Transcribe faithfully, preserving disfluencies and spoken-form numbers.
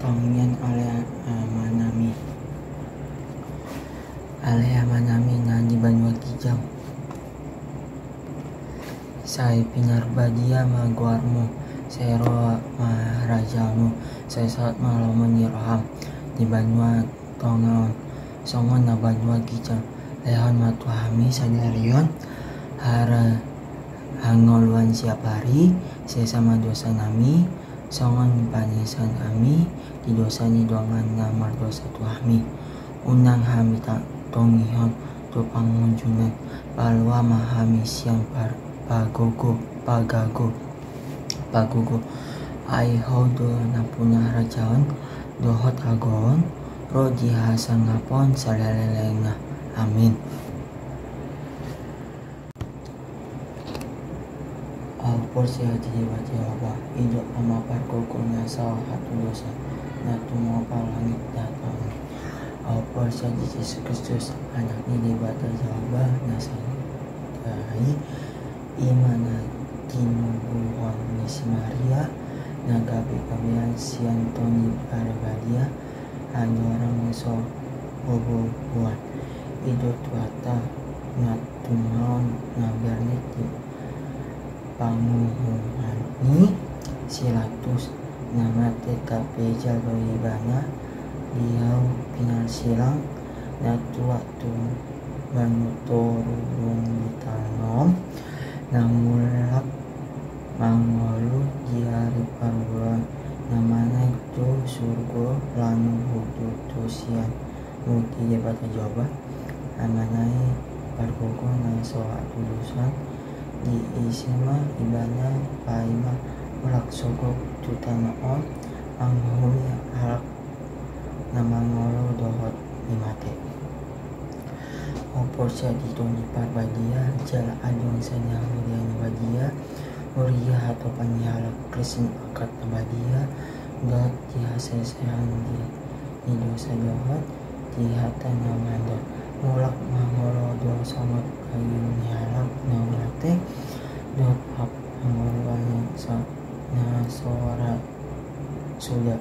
Songon i ale Amanami, ale Amanami na di banua ginjang, sai pinarbadia ma goarmu, sai ro ma harajaonmu, sai saut ma lomo ni roham di banua tonga on songon na banua ginjang. Lehon ma tu hami sadari on hara hangoluan siapari, sesa ma dosanami songon panesan hami di dosa ni dongan na mardosa tu hami. Unang hami tongihon tu pangunjunan, palua ma hami sian pagogo, pagago, pagogo. Ai Ho do nampuna harajaon dohot agoon ro di hasangapon saleleng-lelengna. Amin. Ahu porsea di Debata Jahowa, i do Ama pargogo na so hatudosan, na tumompa langit dohot tano. Ahu porsea di Jesus Kristus, Anak ni Debata Jahowa na sahali, i ma na tinubuhon ni si Maria, na gabe gabean sian Tondi Parbadia, andorang so boboan. I do Tuhanta na tumaon na bernit di panguhuman ni si Pilatus, na mate tapejal do Ibana, diau pinarsilang, na tuat tu banua toru dung di tano, na mulak mangolu di ari parngoluan, na manaek tu surgo, landu hutu tu sian muti Debata Jahowa, Amanami pargogo na so hatudosan. Di ise ma Ibana paima mulak sogot tu tano on, manguhumi halak na mangolu dohot ni mate. Ahu porsea di Tondi Parbadia, jala adong sian Huria Badia, huria hatopan ni halak Kristen, akad na badia, dohot di hasesean ni dosa dohot di hata na mandok. Mulak mangolu do songon kayu ni halak na mate, dohot hangoluan na so ra suda.